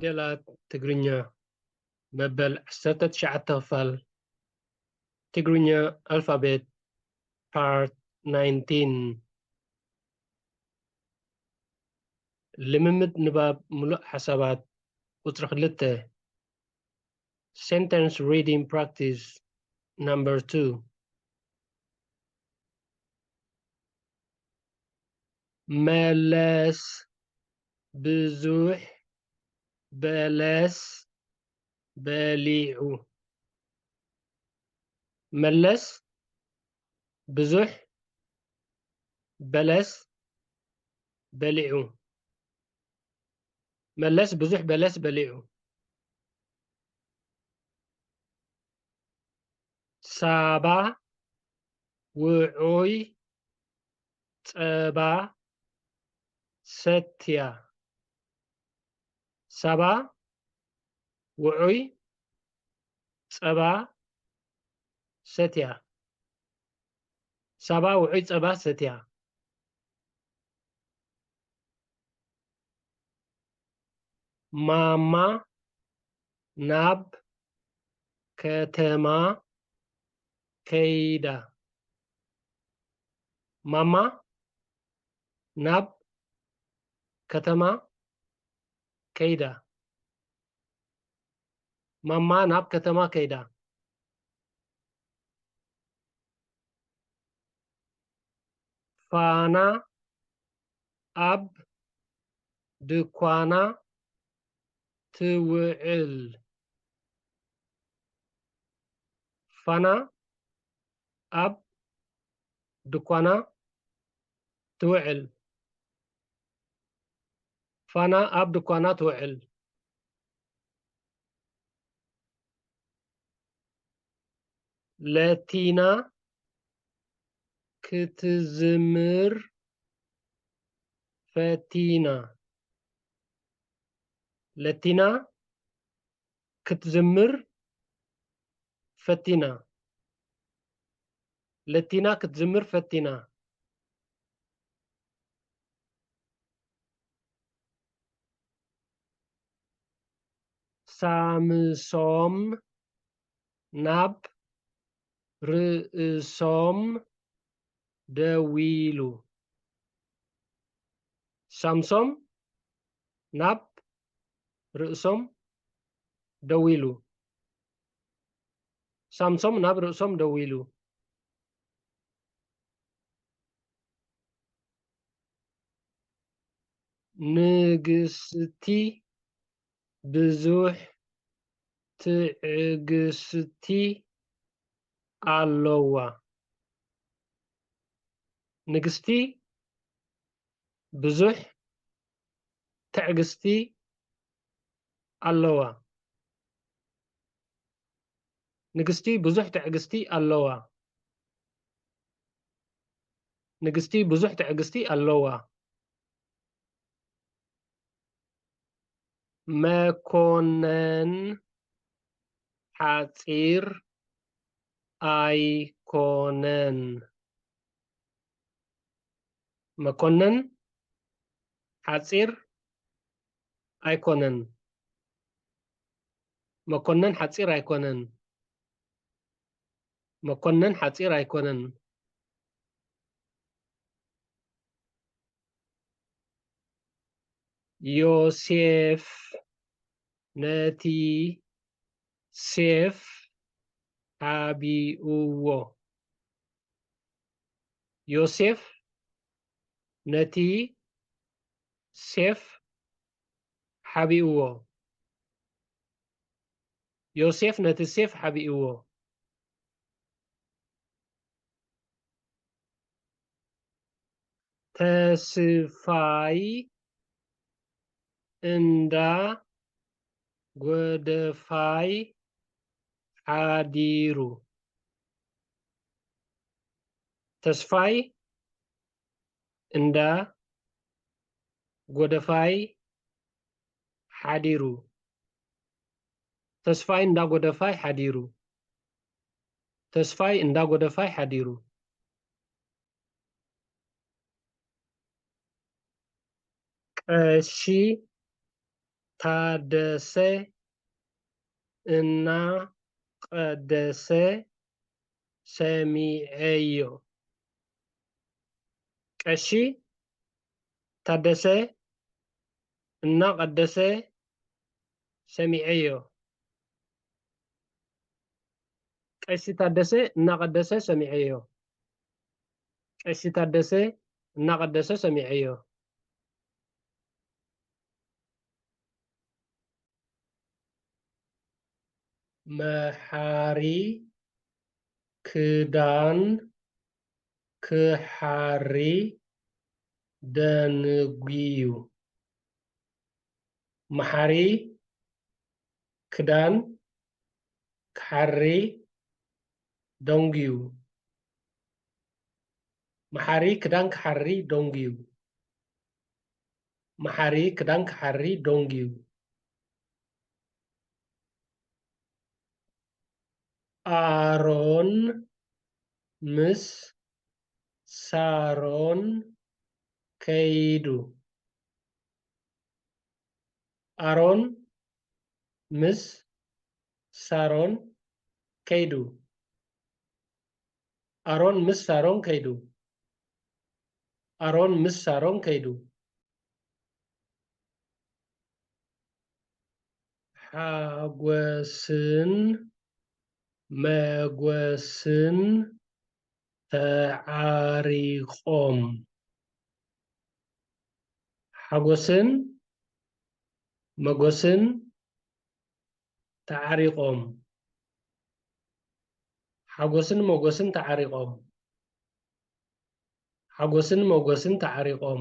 ፊደላት ትግርኛ መበል ዓሰርተ ትሽዓተ ክፋል ትግርኛ ኣልፋቤት ፓርት ናይንቲን። ልምምድ ንባብ ምሉእ ሓሳባት ቁጽሪ ክልተ። Sentence reading practice number two. መለስ ብዙሕ በለስ በሊዑ። መለስ ብዙሕ በለስ በሊዑ። መለስ ብዙሕ በለስ በሊዑ። ሳባ ውዑይ ጸባ ሰትያ። ሳባ ውዑይ ጸባ ሰትያ። ሳባ ውዑይ ጸባ ሰትያ። ማማ ናብ ከተማ ከይዳ። ማማ ናብ ከተማ ከይዳ። ማማ ናብ ከተማ ከይዳ። ፋና ኣብ ድኳና ትውዕል። ፋና ኣብ ድኳና ትውዕል። ፋና ኣብ ድኳና ትውዕል። ለቲና ክትዝምር ፈቲና። ለቲና ክትዝምር ፈቲና። ለቲና ክትዝምር ፈቲና። ሳምሶም ናብ ርእሶም ደዊሉ። ሳምሶም ናብ ርእሶም ደዊሉ። ሳምሶም ናብ ርእሶም ደዊሉ። ንግስቲ ብዙሕ ትዕግስቲ ኣለዋ። ንግስቲ ብዙሕ ትዕግስቲ ኣለዋ። ንግስቲ ብዙሕ ትዕግስቲ ኣለዋ። ንግስቲ ብዙሕ ትዕግስቲ ኣለዋ። መኮነን ሓጺር ኣይኮነን። መኮነን ሓጺር ኣይኮነን። መኮነን ሓጺር ኣይኮነን። መኮነን ሓጺር ኣይኮነን። ዮሴፍ ነቲ ሴፍ ሓቢእዎ። ዮሴፍ ነቲ ሴፍ ሓቢእዎ። ዮሴፍ ነቲ ሴፍ ሓቢእዎ። ተስፋይ እንዳ ጎደፋይ ሓዲሩ። ተስፋይ እንዳ ጎደፋይ ሓዲሩ። ተስፋይ እንዳ ጎደፋይ ሓዲሩ። ተስፋይ እንዳ ጎደፋይ ሓዲሩ። ቀሺ ታደሰ እናቐደሰ ሰሚዐዮ። ቀሺ ታደሰ እናቐደሰ ሰሚዐዮ። ቀሺ ታደሰ እናቐደሰ ሰሚዐዮ። ቀሺ ታደሰ እናቐደሰ ሰሚዐዮ። መሓሪ ክዳን ክሓሪ ደንጉዩ። መሓሪ ክዳን ክሓሪ ደንጉዩ። መሓሪ ክዳን ክሓሪ ደንጉዩ። መሓሪ ክዳን ክሓሪ ደንጉዩ። ኣሮን ምስ ሳሮን ከይዱ። ኣሮን ምስ ሳሮን ከይዱ። ኣሮን ምስ ሳሮን ከይዱ። ኣሮን ምስ ሳሮን ከይዱ። ሓጎስን መጎስን ተዓሪቖም። ሓጎስን መጎስን ተዓሪቖም። ሓጎስን መጎስን ተዓሪቖም። ሓጎስን መጎስን ተዓሪቖም።